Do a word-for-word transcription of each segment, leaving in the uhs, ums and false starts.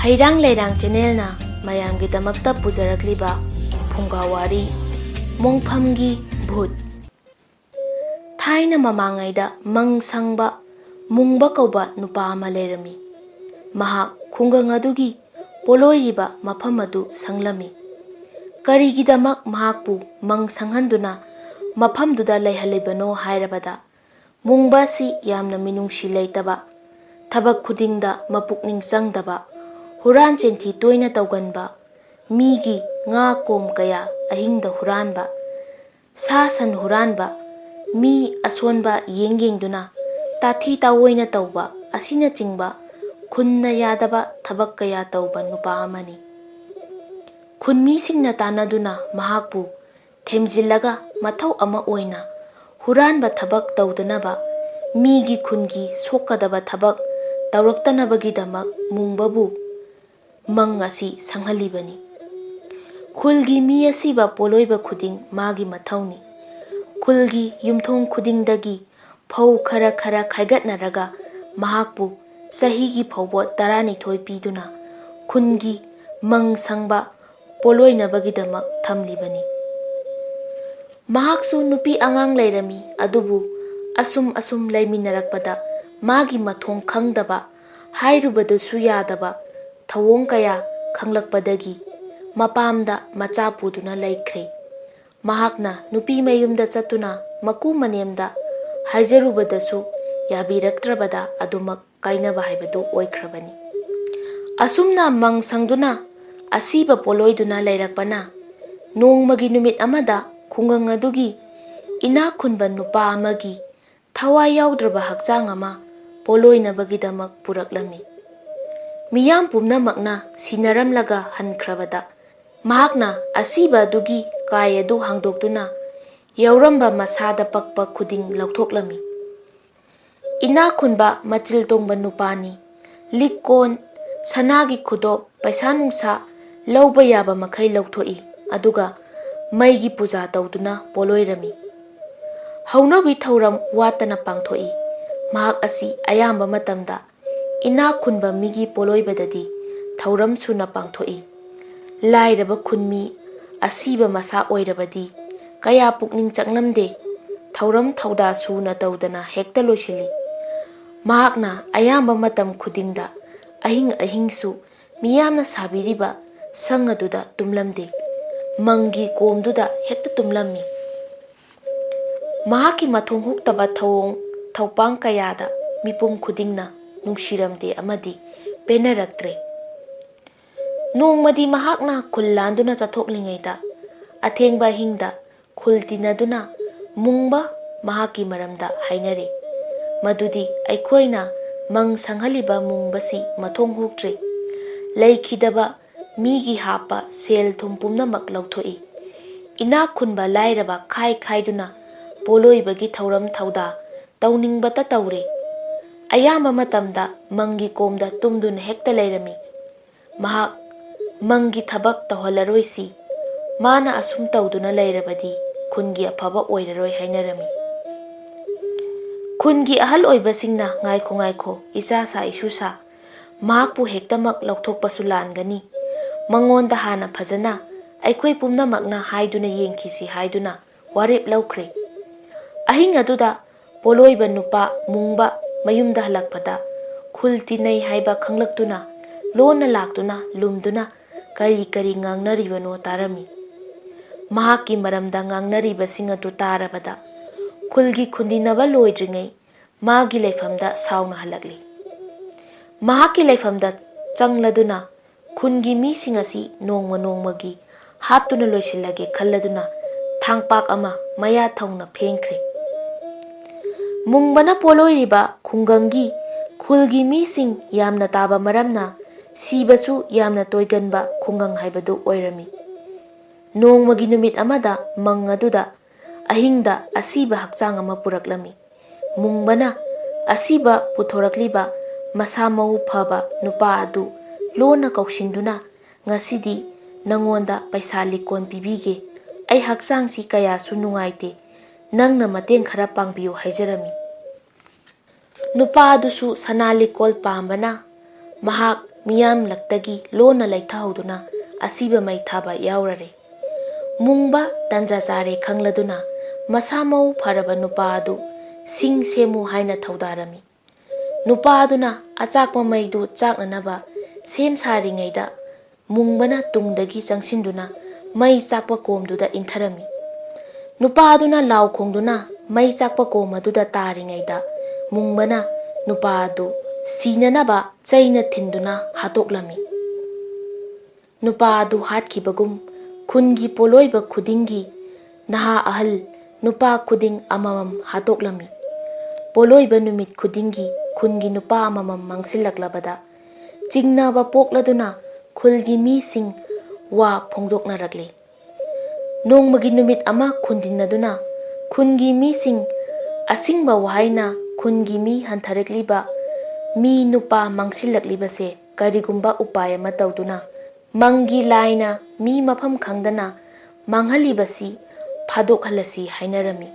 ꯍꯩꯔꯥꯡ ꯂꯩꯔꯥꯡ ꯆꯦꯅꯦꯜꯅ ꯃꯌꯥꯝꯒꯤꯗꯃꯛꯇ ꯄꯨꯖꯔꯛꯂꯤꯕ ꯐꯨꯡꯒꯥ ꯋꯥꯔꯤ, ꯃꯣꯡꯐꯝꯒꯤ ꯚꯨꯠ꯫ ꯊꯥꯏꯅ ꯃꯃꯥꯡꯉꯩꯗ ꯃꯪ ꯁꯪꯕ ꯃꯨꯡꯕ ꯀꯧꯕ ꯅꯨꯄꯥ ꯑꯃ ꯂꯩꯔꯝꯃꯤ꯫ ꯃꯍꯥꯛ ꯈꯨꯡꯒꯪ ꯑꯗꯨꯒꯤ ꯄꯣꯠꯂꯣꯏꯔꯤꯕ ꯃꯐꯝ ꯑꯗꯨ ꯁꯪꯂꯝꯃꯤ꯫ ꯀꯔꯤꯒꯤꯗꯃꯛ ꯃꯍꯥꯛꯄꯨ ꯃꯪ ꯁꯪꯍꯟꯗꯨꯅ ꯃꯐꯝꯗꯨꯗ ꯂꯩꯍꯜꯂꯤꯕꯅꯣ ꯍꯥꯏꯔꯕꯗ, ꯃꯨꯡꯕ ꯑꯁꯤ ꯌꯥꯝꯅ ꯃꯤꯅꯨꯡꯁꯤ ꯂꯩꯇꯕ, ꯊꯕꯛ ꯈꯨꯗꯤꯡꯗ ꯃꯄꯨꯛꯅꯤꯡ ꯆꯪꯗꯕ, ꯍꯨꯔꯥꯟ ꯆꯤꯟꯊꯤ ꯇꯣꯏꯅ ꯇꯧꯒꯟꯕ, ꯃꯤꯒꯤ ꯉꯥ ꯀꯣꯝ ꯀꯌꯥ ꯑꯍꯤꯡꯗ ꯍꯨꯔꯥꯟꯕ, ꯁꯥ ꯁꯟ ꯍꯨꯔꯥꯟꯕ, ꯃꯤ ꯑꯁꯣꯟꯕ ꯌꯦꯡ ꯌꯦꯡꯗꯨꯅ ꯇꯥꯊꯤ ꯇꯥꯑꯣꯏꯅ ꯇꯧꯕ ꯑꯁꯤꯅꯆꯤꯡꯕ ꯈꯨꯟꯅ ꯌꯥꯗꯕ ꯊꯕꯛ ꯀꯌꯥ ꯇꯧꯕ ꯅꯨꯄꯥ ꯑꯃꯅꯤ꯫ ꯈꯨꯟꯃꯤꯁꯤꯡꯅ ꯇꯥꯟꯅꯗꯨꯅ ꯃꯍꯥꯛꯄꯨ ꯊꯦꯝꯖꯤꯜꯂꯒ ꯃꯊꯧ ꯑꯃ ꯑꯣꯏꯅ ꯍꯨꯔꯥꯟꯕ ꯊꯕꯛ ꯇꯧꯗꯅꯕ, ꯃꯤꯒꯤ ꯈꯨꯟꯒꯤ ꯁꯣꯛꯀꯗꯕ ꯊꯕꯛ ꯇꯧꯔꯛꯇꯅꯕꯒꯤꯗꯃꯛ ꯃꯨꯡꯕꯕꯨ ꯃꯪ ꯑꯁꯤ ꯁꯪꯍꯜꯂꯤꯕꯅꯤ꯫ ꯈꯨꯜꯒꯤ ꯃꯤ ꯑꯁꯤꯕ ꯄꯣꯠꯂꯣꯏꯕ ꯈꯨꯗꯤꯡ ꯃꯥꯒꯤ ꯃꯊꯧꯅꯤ꯫ ꯈꯨꯜꯒꯤ ꯌꯨꯝꯊꯣꯡ ꯈꯨꯗꯤꯡꯗꯒꯤ ꯐꯧ ꯈꯔ ꯈꯔ ꯈꯥꯏꯒꯠꯅꯔꯒ ꯃꯍꯥꯛꯄꯨ ꯆꯍꯤꯒꯤ ꯐꯧꯕꯣꯠ ꯇꯔꯥꯅꯤꯊꯣꯏ ꯄꯤꯗꯨꯅ ꯈꯨꯟꯒꯤ ꯃꯪ ꯁꯪꯕ ꯄꯣꯠꯂꯣꯏꯅꯕꯒꯤꯗꯃꯛ ꯊꯝꯂꯤꯕꯅꯤ꯫ ꯃꯍꯥꯛꯁꯨ ꯅꯨꯄꯤ ꯑꯉꯥꯡ ꯂꯩꯔꯝꯃꯤ, ꯑꯗꯨꯕꯨ ꯑꯁꯨꯝ ꯑꯁꯨꯝ ꯂꯩꯃꯤꯟꯅꯔꯛꯄꯗ ꯃꯥꯒꯤ ꯃꯊꯣꯡ ꯈꯪꯗꯕ, ꯍꯥꯏꯔꯨꯕꯗꯁꯨ ꯌꯥꯗꯕ ꯊꯧꯑꯣꯡ ꯀꯌꯥ ꯈꯪꯂꯛꯄꯗꯒꯤ ꯃꯄꯥꯝꯗ ꯃꯆꯥ ꯄꯨꯗꯨꯅ ꯂꯩꯈ꯭ꯔꯦ꯫ ꯃꯍꯥꯛꯅ ꯅꯨꯄꯤ ꯃꯌꯨꯝꯗ ꯆꯠꯇꯨꯅ ꯃꯀꯨ ꯃꯅꯦꯝꯗ ꯍꯥꯏꯖꯔꯨꯕꯗꯁꯨ ꯌꯥꯕꯤꯔꯛꯇ꯭ꯔꯕꯗ ꯑꯗꯨꯃꯛ ꯀꯥꯏꯅꯕ ꯍꯥꯏꯕꯗꯨ ꯑꯣꯏꯈ꯭ꯔꯕꯅꯤ꯫ ꯑꯁꯨꯝꯅ ꯃꯪ ꯁꯪꯗꯨꯅ ꯑꯁꯤꯕ ꯄꯣꯠꯂꯣꯏꯗꯨꯅ ꯂꯩꯔꯛꯄꯅ ꯅꯣꯡꯃꯒꯤ ꯅꯨꯃꯤꯠ ꯑꯃꯗ ꯈꯨꯡꯒꯪ ꯑꯗꯨꯒꯤ ꯏꯅꯥꯛ ꯈꯨꯟꯕ ꯅꯨꯄꯥ ꯑꯃꯒꯤ ꯊꯋꯥꯏ ꯌꯥꯎꯗ꯭ꯔꯕ ꯍꯛꯆꯥꯡ ꯑꯃ ꯄꯣꯠꯂꯣꯏꯅꯕꯒꯤꯗꯃꯛ ꯄꯨꯔꯛꯂꯝꯃꯤ꯫ ꯃꯤꯌꯥꯝ ꯄꯨꯝꯅꯃꯛꯅ ꯁꯤꯟꯅꯔꯝꯂꯒ ꯍꯟꯈ꯭ꯔꯕꯗ ꯃꯍꯥꯛꯅ ꯑꯁꯤꯕ ꯑꯗꯨꯒꯤ ꯀꯥꯏ ꯑꯗꯨ ꯍꯥꯡꯗꯣꯛꯇꯨꯅ ꯌꯥꯎꯔꯝꯕ ꯃꯁꯥꯗ ꯄꯛꯄ ꯈꯨꯗꯤꯡ ꯂꯧꯊꯣꯛꯂꯝꯃꯤ꯫ ꯏꯅꯥꯛ ꯈꯨꯟꯕ ꯃꯆꯤꯜ ꯇꯣꯡꯕ ꯅꯨꯄꯥꯅꯤ꯫ ꯂꯤꯛ ꯀꯣꯟ, ꯁꯅꯥꯒꯤ ꯈꯨꯗꯣꯞ, ꯄꯩꯁꯥ ꯅꯨꯡꯁꯥ ꯂꯧꯕ ꯌꯥꯕ ꯃꯈꯩ ꯂꯧꯊꯣꯛꯏ, ꯑꯗꯨꯒ ꯃꯩꯒꯤ ꯄꯨꯖꯥ ꯇꯧꯗꯨꯅ ꯄꯣꯠꯂꯣꯏꯔꯝꯃꯤ꯫ ꯍꯧꯅꯕꯤ ꯊꯧꯔꯝ ꯋꯥꯠꯇꯅ ꯄꯥꯡꯊꯣꯛꯏ꯫ ꯃꯍꯥꯛ ꯑꯁꯤ ꯑꯌꯥꯝꯕ ꯃꯇꯝꯗ ꯏꯅꯥꯛ ꯈꯨꯟꯕ ꯃꯤꯒꯤ ꯄꯣꯠꯂꯣꯏꯕꯗꯗꯤ ꯊꯧꯔꯝ ꯁꯨꯅ ꯄꯥꯡꯊꯣꯛꯏ꯫ ꯂꯥꯏꯔꯕ ꯈꯨꯟꯃꯤ ꯑꯁꯤꯕ ꯃꯁꯥ ꯑꯣꯏꯔꯕꯗꯤ ꯀꯌꯥ ꯄꯨꯛꯅꯤꯡ ꯆꯪꯂꯝꯗꯦ꯫ ꯊꯧꯔꯝ ꯊꯧꯗꯥ ꯁꯨꯅ ꯇꯧꯗꯅ ꯍꯦꯛꯇ ꯂꯣꯏꯁꯤꯜꯂꯤ꯫ ꯃꯍꯥꯛꯅ ꯑꯌꯥꯝꯕ ꯃꯇꯝ ꯈꯨꯗꯤꯡꯗ ꯑꯍꯤꯡ ꯑꯍꯤꯡꯁꯨ ꯃꯤꯌꯥꯝꯅ ꯁꯥꯕꯤꯔꯤꯕ ꯁꯪ ꯑꯗꯨꯗ ꯇꯨꯝꯂꯝꯗꯦ꯫ ꯃꯪꯒꯤ ꯀꯣꯝꯗꯨꯗ ꯍꯦꯛꯇ ꯇꯨꯝꯂꯝꯃꯤ꯫ ꯃꯍꯥꯛꯀꯤ ꯃꯊꯣꯡ ꯍꯨꯛꯇꯕ ꯊꯧꯑꯣꯡ ꯊꯧꯄꯥꯡ ꯀꯌꯥꯗ ꯃꯤꯄꯨꯝ ꯈꯨꯗꯤꯡꯅ ꯅꯨꯡꯁꯤꯔꯝꯗꯦ ꯑꯃꯗꯤ ꯄꯦꯟꯅꯔꯛꯇ꯭ꯔꯦ꯫ ꯅꯣꯡꯃꯗꯤ ꯃꯍꯥꯛꯅ ꯈꯨꯜ ꯂꯥꯟꯗꯨꯅ ꯆꯠꯊꯣꯛꯂꯤꯉꯩꯗ ꯑꯊꯦꯡꯕ ꯑꯍꯤꯡꯗ ꯈꯨꯜ ꯇꯤꯟꯅꯗꯨꯅ ꯃꯨꯡꯕ ꯃꯍꯥꯛꯀꯤ ꯃꯔꯝꯗ ꯍꯥꯏꯅꯔꯦ꯫ ꯃꯗꯨꯗꯤ ꯑꯩꯈꯣꯏꯅ ꯃꯪ ꯁꯪꯍꯜꯂꯤꯕ ꯃꯨꯡꯕꯁꯤ ꯃꯊꯣꯡ ꯍꯨꯛꯇ꯭ꯔꯦ꯫ ꯂꯩꯈꯤꯗꯕ ꯃꯤꯒꯤ ꯍꯥꯞꯄ ꯁꯦꯜ ꯊꯨꯝ ꯄꯨꯝꯅꯃꯛ ꯂꯧꯊꯣꯛꯏ꯫ ꯏꯅꯥꯛ ꯈꯨꯟꯕ ꯂꯥꯏꯔꯕ ꯈꯥꯏ ꯈꯥꯏꯗꯨꯅ ꯄꯣꯂꯣꯏꯕꯒꯤ ꯊꯧꯔꯝ ꯊꯧꯗꯥ ꯇꯧꯅꯤꯡꯕꯇ ꯇꯧꯔꯦ꯫ ꯑꯌꯥꯝꯕ ꯃꯇꯝꯗ ꯃꯪꯒꯤ ꯀꯣꯝꯗ ꯇꯨꯝꯗꯨꯅ ꯍꯦꯛꯇ ꯂꯩꯔꯝꯃꯤ꯫ ꯃꯍꯥꯛ ꯃꯪꯒꯤ ꯊꯕꯛ ꯇꯧꯍꯜꯂꯔꯣꯏꯁꯤ꯫ ꯃꯥꯅ ꯑꯁꯨꯝ ꯇꯧꯗꯨꯅ ꯂꯩꯔꯕꯗꯤ ꯈꯨꯟꯒꯤ ꯑꯐꯕ ꯑꯣꯏꯔꯔꯣꯏ ꯍꯥꯏꯅꯔꯝꯃꯤ꯫ ꯈꯨꯟꯒꯤ ꯑꯍꯜ ꯑꯣꯏꯕꯁꯤꯡꯅ, "ꯉꯥꯏꯈꯣ, ꯉꯥꯏꯈꯣ, ꯏꯆꯥ ꯁꯥ, ꯏꯁꯨ ꯁꯥ, ꯃꯍꯥꯛꯄꯨ ꯍꯦꯛꯇꯃꯛ ꯂꯧꯊꯣꯛꯄꯁꯨ ꯂꯥꯟꯒꯅꯤ꯫ ꯃꯉꯣꯟꯗ ꯍꯥꯟꯅ ꯐꯖꯅ ꯑꯩꯈꯣꯏ ꯄꯨꯝꯅꯃꯛꯅ ꯍꯥꯏꯗꯨꯅ ꯌꯦꯡꯈꯤꯁꯤ" ꯍꯥꯏꯗꯨꯅ ꯋꯥꯔꯦꯞ ꯂꯧꯈ꯭ꯔꯦ꯫ ꯑꯍꯤꯡ ꯑꯗꯨꯗ ꯄꯣꯂꯣꯏꯕ ꯅꯨꯄꯥ ꯃꯨꯡꯕ ꯃꯌꯨꯝꯗ ꯍꯜꯂꯛꯄꯗ ꯈꯨꯜ ꯇꯤꯟꯅꯩ ꯍꯥꯏꯕ ꯈꯪꯂꯛꯇꯨꯅ ꯂꯣꯟꯅ ꯂꯥꯛꯇꯨꯅ ꯂꯨꯝꯗꯨꯅ ꯀꯔꯤ ꯀꯔꯤ ꯉꯥꯡꯅꯔꯤꯕꯅꯣ ꯇꯥꯔꯝꯃꯤ꯫ ꯃꯍꯥꯛꯀꯤ ꯃꯔꯝꯗ ꯉꯥꯡꯅꯔꯤꯕꯁꯤꯡ ꯑꯗꯨ ꯇꯥꯔꯕꯗ ꯈꯨꯜꯒꯤ ꯈꯨꯟꯗꯤꯅꯕ ꯂꯣꯏꯗ꯭ꯔꯤꯉꯩ ꯃꯥꯒꯤ ꯂꯩꯐꯝꯗ ꯁꯥꯎꯅ ꯍꯜꯂꯛꯂꯤ꯫ ꯃꯍꯥꯛꯀꯤ ꯂꯩꯐꯝꯗ ꯆꯪꯂꯗꯨꯅ ꯈꯨꯟꯒꯤ ꯃꯤꯁꯤꯡ ꯑꯁꯤ ꯅꯣꯡꯃ ꯅꯣꯡꯃꯒꯤ ꯍꯥꯠꯇꯨꯅ ꯂꯣꯏꯁꯤꯜꯂꯒꯦ ꯈꯜꯂꯗꯨꯅ ꯊꯥꯡꯄꯥꯛ ꯑꯃ ꯃꯌꯥ ꯊꯧꯅ ꯐꯦꯡꯈ꯭ꯔꯦ꯫ ꯃꯨꯡꯕꯅ ꯄꯣꯂꯣꯏꯔꯤꯕ ꯈꯨꯡꯒꯪꯒꯤ ꯈꯨꯜꯒꯤ ꯃꯤꯁꯤꯡ ꯌꯥꯝꯅ ꯇꯥꯕ ꯃꯔꯝꯅ ꯁꯤꯕꯁꯨ ꯌꯥꯝꯅ ꯇꯣꯏꯒꯟꯕ ꯈꯨꯡꯒꯪ ꯍꯥꯏꯕꯗꯨ ꯑꯣꯏꯔꯝꯃꯤ꯫ ꯅꯣꯡꯃꯒꯤ ꯅꯨꯃꯤꯠ ꯑꯃꯗ ꯃꯪ ꯑꯗꯨꯗ ꯑꯍꯤꯡꯗ ꯑꯁꯤꯕ ꯍꯛꯆꯥꯡ ꯑꯃ ꯄꯨꯔꯛꯂꯝꯃꯤ꯫ ꯃꯨꯡꯕꯅ ꯑꯁꯤꯕ ꯄꯨꯊꯣꯔꯛꯂꯤꯕ ꯃꯁꯥ ꯃꯎ ꯐꯕ ꯅꯨꯄꯥ ꯑꯗꯨ ꯂꯣꯟꯅ ꯀꯧꯁꯤꯟꯗꯨꯅ, "ꯉꯁꯤꯗꯤ ꯅꯉꯣꯟꯗ ꯄꯩꯁꯥ ꯂꯤꯛꯀꯣꯟ ꯄꯤꯕꯤꯒꯦ꯫ ꯑꯩ ꯍꯛꯆꯥꯡꯁꯤ ꯀꯌꯥꯁꯨ ꯅꯨꯡꯉꯥꯏꯇꯦ꯫ ꯅꯪꯅ ꯃꯇꯦꯡ ꯈꯔ ꯄꯥꯡꯕꯤꯌꯨ" ꯍꯥꯏꯖꯔꯝꯃꯤ꯫ ꯅꯨꯄꯥ ꯑꯗꯨꯁꯨ ꯁꯅꯥ ꯂꯤꯛꯀꯣꯜ ꯄꯥꯝꯕꯅ ꯃꯍꯥꯛ ꯃꯤꯌꯥꯝꯂꯛꯇꯒꯤ ꯂꯣꯟꯅ ꯂꯩꯊꯍꯧꯗꯨꯅ ꯑꯁꯤꯕ ꯃꯩ ꯊꯥꯕ ꯌꯥꯎꯔꯔꯦ꯫ ꯃꯨꯡꯕ ꯇꯟꯖꯥ ꯆꯥꯔꯦ ꯈꯪꯂꯗꯨꯅ ꯃꯁꯥ ꯃꯎ ꯐꯔꯕ ꯅꯨꯄꯥ ꯑꯗꯨ ꯁꯤꯡ ꯁꯦꯝꯃꯨ ꯍꯥꯏꯅ ꯊꯧꯗꯥꯔꯝꯃꯤ꯫ ꯅꯨꯄꯥ ꯑꯗꯨꯅ ꯑꯆꯥꯛꯄ ꯃꯩꯗꯨ ꯆꯥꯛꯅꯅꯕ ꯁꯦꯝ ꯁꯥꯔꯤꯉꯩꯗ ꯃꯨꯡꯕꯅ ꯇꯨꯡꯗꯒꯤ ꯆꯪꯁꯤꯟꯗꯨꯅ ꯃꯩ ꯆꯥꯛꯄ ꯀꯣꯝꯗꯨꯗ ꯏꯟꯊꯔꯝꯃꯤ꯫ ꯅꯨꯄꯥ ꯑꯗꯨꯅ ꯂꯥꯎ ꯈꯣꯡꯗꯨꯅ ꯃꯩ ꯆꯥꯛꯄ ꯀꯣꯝ ꯑꯗꯨꯗ ꯇꯥꯔꯤꯉꯩꯗ ꯃꯨꯡꯕꯅ ꯅꯨꯄꯥ ꯑꯗꯨ ꯁꯤꯅꯅꯕ ꯆꯩꯅ ꯊꯤꯟꯗꯨꯅ ꯍꯥꯠꯇꯣꯛꯂꯝꯃꯤ꯫ ꯅꯨꯄꯥ ꯑꯗꯨ ꯍꯥꯠꯈꯤꯕꯒꯨꯝ ꯈꯨꯟꯒꯤ ꯄꯣꯠꯂꯣꯏꯕ ꯈꯨꯗꯤꯡꯒꯤ ꯅꯍꯥ ꯑꯍꯜ ꯅꯨꯄꯥ ꯈꯨꯗꯤꯡ ꯑꯃꯃꯝ ꯍꯥꯠꯇꯣꯛꯂꯝꯃꯤ꯫ ꯄꯣꯠꯂꯣꯏꯕ ꯅꯨꯃꯤꯠ ꯈꯨꯗꯤꯡꯒꯤ ꯈꯨꯟꯒꯤ ꯅꯨꯄꯥ ꯑꯃꯃꯝ ꯃꯥꯡꯁꯤꯜꯂꯛꯂꯕꯗ ꯆꯤꯡꯅꯕ ꯄꯣꯛꯂꯗꯨꯅ ꯈꯨꯜꯒꯤ ꯃꯤꯁꯤꯡ ꯋꯥ ꯐꯣꯡꯗꯣꯛꯅꯔꯛꯂꯤ꯫ ꯅꯣꯡꯃꯒꯤ ꯅꯨꯃꯤꯠ ꯑꯃ ꯈꯨꯟꯗꯤꯟꯅꯗꯨꯅ ꯈꯨꯟꯒꯤ ꯃꯤꯁꯤꯡ ꯑꯁꯤꯡꯕ ꯋꯥꯍꯩꯅ ꯈꯨꯟꯒꯤ ꯃꯤ ꯍꯟꯊꯔꯛꯂꯤꯕ, ꯃꯤ ꯅꯨꯄꯥ ꯃꯥꯡꯁꯤꯜꯂꯛꯂꯤꯕꯁꯦ ꯀꯔꯤꯒꯨꯝꯕ ꯎꯄꯥꯏ ꯑꯃ ꯇꯧꯗꯨꯅ ꯃꯪꯒꯤ ꯂꯥꯏꯅ ꯃꯤ ꯃꯐꯝ ꯈꯪꯗꯅ ꯃꯥꯡꯍꯜꯂꯤꯕꯁꯤ ꯐꯥꯗꯣꯛꯍꯜꯂꯁꯤ ꯍꯥꯏꯅꯔꯝꯃꯤ꯫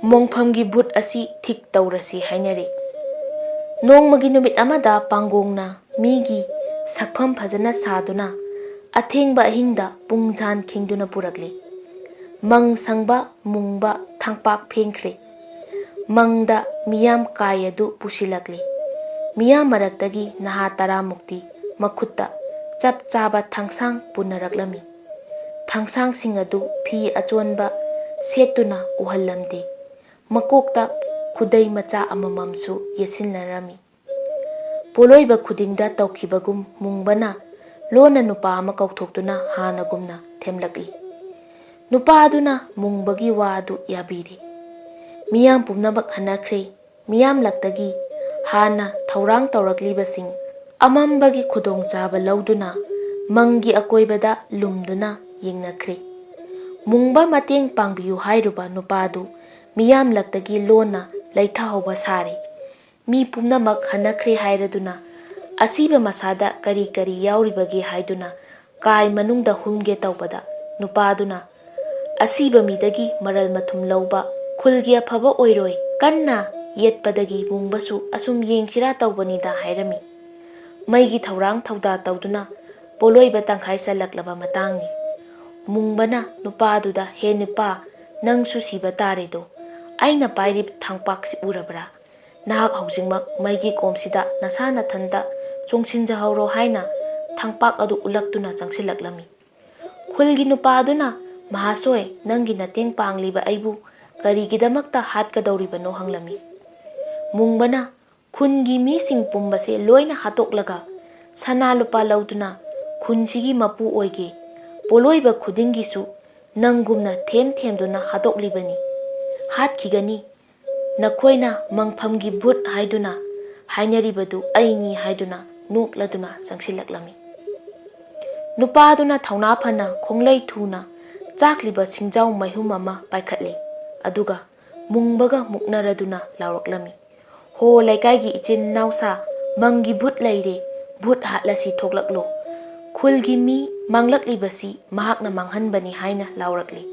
ꯃꯣꯡꯐꯝꯒꯤ ꯚꯨꯠ ꯑꯁꯤ ꯊꯤꯛ ꯇꯧꯔꯁꯤ ꯍꯥꯏꯅꯔꯤ꯫ ꯅꯣꯡꯃꯒꯤ ꯅꯨꯃꯤꯠ ꯑꯃꯗ ꯄꯥꯡꯒꯣꯡꯅ ꯃꯤꯒꯤ ꯁꯛꯐꯝ ꯐꯖꯅ ꯁꯥꯗꯨꯅ ꯑꯊꯦꯡꯕ ꯑꯍꯤꯡꯗ ꯄꯨꯡꯖꯥꯟ ꯈꯤꯡꯗꯨꯅ ꯄꯨꯔꯛꯂꯤ꯫ ꯃꯪ ꯁꯪꯕ ꯃꯨꯡꯕ ꯊꯥꯡꯄꯥꯛ ꯐꯦꯡꯈ꯭ꯔꯦ꯫ ꯃꯪꯗ ꯃꯤꯌꯥꯝ ꯀꯥꯏ ꯑꯗꯨ ꯄꯨꯁꯤꯜꯂꯛꯂꯤ꯫ ꯃꯤꯌꯥꯝ ꯃꯔꯛꯇꯒꯤ ꯅꯍꯥ ꯇꯔꯥꯃꯨꯛꯇꯤ ꯃꯈꯨꯠꯇ ꯆꯞ ꯆꯥꯕ ꯊꯥꯡꯁꯥꯡ ꯄꯨꯅꯔꯛꯂꯝꯃꯤ꯫ ꯊꯥꯡꯁꯥꯡꯁꯤꯡ ꯑꯗꯨ ꯐꯤ ꯑꯆꯣꯟꯕ ꯁꯦꯠꯇꯨꯅ ꯎꯍꯜꯂꯝꯗꯦ꯫ ꯃꯀꯣꯛꯇ ꯈꯨꯗꯩ ꯃꯆꯥ ꯑꯃꯃꯝꯁꯨ ꯌꯦꯠꯁꯤꯟꯅꯔꯝꯃꯤ꯫ ꯄꯣꯠꯂꯣꯏꯕ ꯈꯨꯗꯤꯡꯗ ꯇꯧꯈꯤꯕꯒꯨꯝ ꯃꯨꯡꯕꯅ ꯂꯣꯟꯅ ꯅꯨꯄꯥ ꯑꯃ ꯀꯧꯊꯣꯛꯇꯨꯅ ꯍꯥꯟꯅꯒꯨꯝꯅ ꯊꯦꯝꯂꯛꯏ꯫ ꯅꯨꯄꯥ ꯑꯗꯨꯅ ꯃꯨꯡꯕꯒꯤ ꯋꯥ ꯑꯗꯨ ꯌꯥꯕꯤꯔꯦ꯫ ꯃꯤꯌꯥꯝ ꯄꯨꯝꯅꯃꯛ ꯍꯟꯅꯈ꯭ꯔꯦ꯫ ꯃꯤꯌꯥꯝꯂꯛꯇꯒꯤ ꯍꯥꯟꯅ ꯊꯧꯔꯥꯡ ꯇꯧꯔꯛꯂꯤꯕꯁꯤꯡ ꯑꯃꯝꯕꯒꯤ ꯈꯨꯗꯣꯡꯆꯥꯕ ꯂꯧꯗꯨꯅ ꯃꯪꯒꯤ ꯑꯀꯣꯏꯕꯗ ꯂꯨꯝꯗꯨꯅ ꯌꯦꯡꯅꯈ꯭ꯔꯦ꯫ ꯃꯨꯡꯕ ꯃꯇꯦꯡ ꯄꯥꯡꯕꯤꯌꯨ ꯍꯥꯏꯔꯨꯕ ꯅꯨꯄꯥꯗꯨ ꯃꯤꯌꯥꯝꯂꯛꯇꯒꯤ ꯂꯣꯟꯅ ꯂꯩꯊꯍꯧꯕ ꯁꯥꯔꯤ꯫ ꯃꯤ ꯄꯨꯝꯅꯃꯛ ꯍꯟꯅꯈ꯭ꯔꯦ ꯍꯥꯏꯔꯗꯨꯅ ꯑꯁꯤꯕ ꯃꯁꯥꯗ ꯀꯔꯤ ꯀꯔꯤ ꯌꯥꯎꯔꯤꯕꯒꯦ ꯍꯥꯏꯗꯨꯅ ꯀꯥꯏ ꯃꯅꯨꯡꯗ ꯍꯨꯝꯒꯦ ꯇꯧꯕꯗ ꯅꯨꯄꯥꯗꯨꯅ ꯑꯁꯤꯕ ꯃꯤꯗꯒꯤ ꯃꯔꯜ ꯃꯊꯨꯝ ꯂꯧꯕ ꯈꯨꯜꯒꯤ ꯑꯐꯕ ꯑꯣꯏꯔꯣꯏ, ꯀꯟꯅ ꯌꯦꯠꯄꯗꯒꯤ ꯃꯨꯡꯕꯁꯨ ꯑꯁꯨꯝ ꯌꯦꯡꯁꯤꯔꯥ ꯇꯧꯕꯅꯤꯗ ꯍꯥꯏꯔꯝꯃꯤ꯫ ꯃꯩꯒꯤ ꯊꯧꯔꯥꯡ ꯊꯧꯗꯥ ꯇꯧꯗꯨꯅ ꯄꯣꯂꯣꯏꯕ ꯇꯪꯈꯥꯏ ꯆꯜꯂꯛꯂꯕ ꯃꯇꯥꯡꯅꯤ꯫ ꯃꯨꯡꯕꯅ ꯅꯨꯄꯥꯗꯨꯗ, "ꯍꯦ ꯅꯨꯄꯥ, ꯅꯪꯁꯨ ꯁꯤꯕ ꯇꯥꯔꯦꯗꯣ꯫ ꯑꯩꯅ ꯄꯥꯏꯔꯤꯕ ꯊꯥꯡꯄꯥꯛꯁꯤ ꯎꯔꯕ꯭ꯔꯥ? ꯅꯍꯥꯛ ꯍꯧꯖꯤꯛꯃꯛ ꯃꯩꯒꯤ ꯀꯣꯝꯁꯤꯗ ꯅꯁꯥ ꯅꯊꯟꯇ ꯆꯣꯡꯁꯤꯟꯖꯍꯧꯔꯣ" ꯍꯥꯏꯅ ꯊꯥꯡꯄꯥꯛ ꯑꯗꯨ ꯎꯠꯂꯛꯇꯨꯅ ꯆꯪꯁꯤꯜꯂꯛꯂꯝꯃꯤ꯫ ꯈꯨꯜꯒꯤ ꯅꯨꯄꯥꯗꯨꯅ, "ꯃꯍꯥꯁꯣꯏ, ꯅꯪꯒꯤ ꯅꯇꯦꯡ ꯄꯥꯡꯂꯤꯕ ꯑꯩꯕꯨ ꯀꯔꯤꯒꯤꯗꯃꯛꯇ ꯍꯥꯠꯀꯗꯧꯔꯤꯕꯅꯣ?" ꯍꯪꯂꯝꯃꯤ꯫ ꯃꯨꯡꯕꯅ, "ꯈꯨꯟꯒꯤ ꯃꯤꯁꯤꯡ ꯄꯨꯝꯕꯁꯦ ꯂꯣꯏꯅ ꯍꯥꯠꯇꯣꯛꯂꯒ ꯁꯅꯥ ꯂꯨꯄꯥ ꯂꯧꯗꯨꯅ ꯈꯨꯟꯁꯤꯒꯤ ꯃꯄꯨ ꯑꯣꯏꯒꯦ꯫ ꯄꯣꯂꯣꯏꯕ ꯈꯨꯗꯤꯡꯒꯤꯁꯨ ꯅꯪꯒꯨꯝꯅ ꯊꯦꯝ ꯊꯦꯝꯗꯨꯅ ꯍꯥꯠꯇꯣꯛꯂꯤꯕꯅꯤ꯫ ꯍꯥꯠꯈꯤꯒꯅꯤ꯫ ꯅꯈꯣꯏꯅ ꯃꯪꯐꯝꯒꯤ ꯚꯨꯠ ꯍꯥꯏꯗꯨꯅ ꯍꯥꯏꯅꯔꯤꯕꯗꯨ ꯑꯩꯅꯤ" ꯍꯥꯏꯗꯨꯅ ꯅꯣꯛꯂꯗꯨꯅ ꯆꯪꯁꯤꯜꯂꯛꯂꯝꯃꯤ꯫ ꯅꯨꯄꯥꯗꯨꯅ ꯊꯧꯅꯥ ꯐꯅ ꯈꯣꯡꯂꯩ ꯊꯨꯅ ꯆꯥꯛꯂꯤꯕ ꯁꯤꯡꯖꯥꯎ ꯃꯩꯍꯨꯝ ꯑꯃ ꯄꯥꯏꯈꯠꯂꯤ꯫ ꯑꯗꯨꯒ ꯃꯨꯡꯕꯒ ꯃꯨꯛꯅꯔꯗꯨꯅ ꯂꯥꯎꯔꯛꯂꯝꯃꯤ, "ꯍꯣ ꯂꯩꯀꯥꯏꯒꯤ ꯏꯆꯤꯟ ꯏꯅꯥꯎꯁꯥ, ꯃꯪꯒꯤ ꯚꯨꯠ ꯂꯩꯔꯦ, ꯚꯨꯠ ꯍꯥꯠꯂꯁꯤ, ꯊꯣꯛꯂꯛꯂꯣ꯫ ꯈꯨꯜꯒꯤ ꯃꯤ ꯃꯥꯡꯂꯛꯂꯤꯕꯁꯤ ꯃꯍꯥꯛꯅ ꯃꯥꯡꯍꯟꯕꯅꯤ" ꯍꯥꯏꯅ ꯂꯥꯎꯔꯛꯂꯤ꯫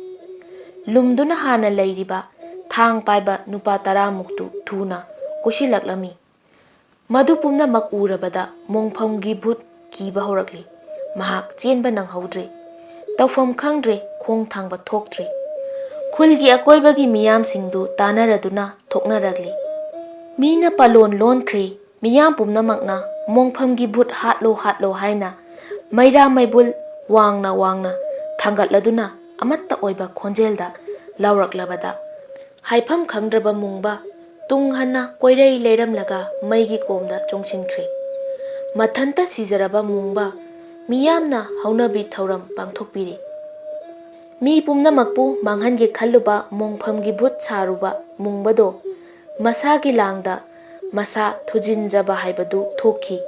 ꯂꯨꯝꯗꯨꯅ ꯍꯥꯟꯅ ꯂꯩꯔꯤꯕ ꯊꯥꯡ ꯄꯥꯏꯕ ꯅꯨꯄꯥ ꯇꯔꯥꯃꯨꯛꯇꯨ ꯊꯨꯅ ꯀꯣꯏꯁꯤꯜꯂꯛꯂꯝꯃꯤ꯫ ꯃꯗꯨ ꯄꯨꯝꯅꯃꯛ ꯎꯔꯕꯗ ꯃꯣꯡꯐꯝꯒꯤ ꯚꯨꯠ ꯀꯤꯕ ꯍꯧꯔꯛꯂꯤ꯫ ꯃꯍꯥꯛ ꯆꯦꯟꯕ ꯅꯪꯍꯧꯗ꯭ꯔꯦ꯫ ꯇꯧꯐꯝ ꯈꯪꯗ꯭ꯔꯦ, ꯈꯣꯡ ꯊꯥꯡꯕ ꯊꯣꯛꯇ꯭ꯔꯦ꯫ ꯈꯨꯜꯒꯤ ꯑꯀꯣꯏꯕꯒꯤ ꯃꯤꯌꯥꯝꯁꯤꯡꯗꯨ ꯇꯥꯟꯅꯔꯗꯨꯅ ꯊꯣꯛꯅꯔꯛꯂꯤ꯫ ꯃꯤꯅ ꯄꯥꯂꯣꯟ ꯂꯣꯟꯈ꯭ꯔꯦ꯫ ꯃꯤꯌꯥꯝ ꯄꯨꯝꯅꯃꯛꯅ "ꯃꯣꯡꯐꯝꯒꯤ ꯚꯨꯠ ꯍꯥꯠꯂꯣ, ꯍꯥꯠꯂꯣ" ꯍꯥꯏꯅ ꯃꯩꯔꯥ ꯃꯩꯕꯨꯜ ꯋꯥꯡꯅ ꯋꯥꯡꯅ ꯊꯥꯡꯒꯠꯂꯗꯨꯅ ꯑꯃꯠꯇ ꯑꯣꯏꯕ ꯈꯣꯟꯖꯦꯜꯗ ꯂꯥꯎꯔꯛꯂꯕꯗ, ꯍꯥꯏꯐꯝ ꯈꯪꯗ꯭ꯔꯕ ꯃꯨꯡꯕ ꯇꯨꯡ ꯍꯟꯅ ꯀꯣꯏꯔꯩ ꯂꯩꯔꯝꯂꯒ ꯃꯩꯒꯤ ꯀꯣꯝꯗ ꯆꯣꯡꯁꯤꯟꯈ꯭ꯔꯦ꯫ ꯃꯊꯟꯇ ꯁꯤꯖꯔꯕ ꯃꯨꯡꯕ ꯃꯤꯌꯥꯝꯅ ꯍꯧꯅꯕꯤ ꯊꯧꯔꯝ ꯄꯥꯡꯊꯣꯛꯄꯤꯔꯤ꯫ ꯃꯤ ꯄꯨꯝꯅꯃꯛꯄꯨ ꯃꯥꯡꯍꯟꯒꯦ ꯈꯜꯂꯨꯕ ꯃꯣꯡꯐꯝꯒꯤ ꯚꯨꯠ ꯁꯥꯔꯨꯕ ꯃꯨꯡꯕꯗꯣ ꯃꯁꯥꯒꯤ ꯂꯥꯡꯗ ꯃꯁꯥ ꯊꯨꯖꯤꯟꯖꯕ ꯍꯥꯏꯕꯗꯨ ꯊꯣꯛꯈꯤ꯫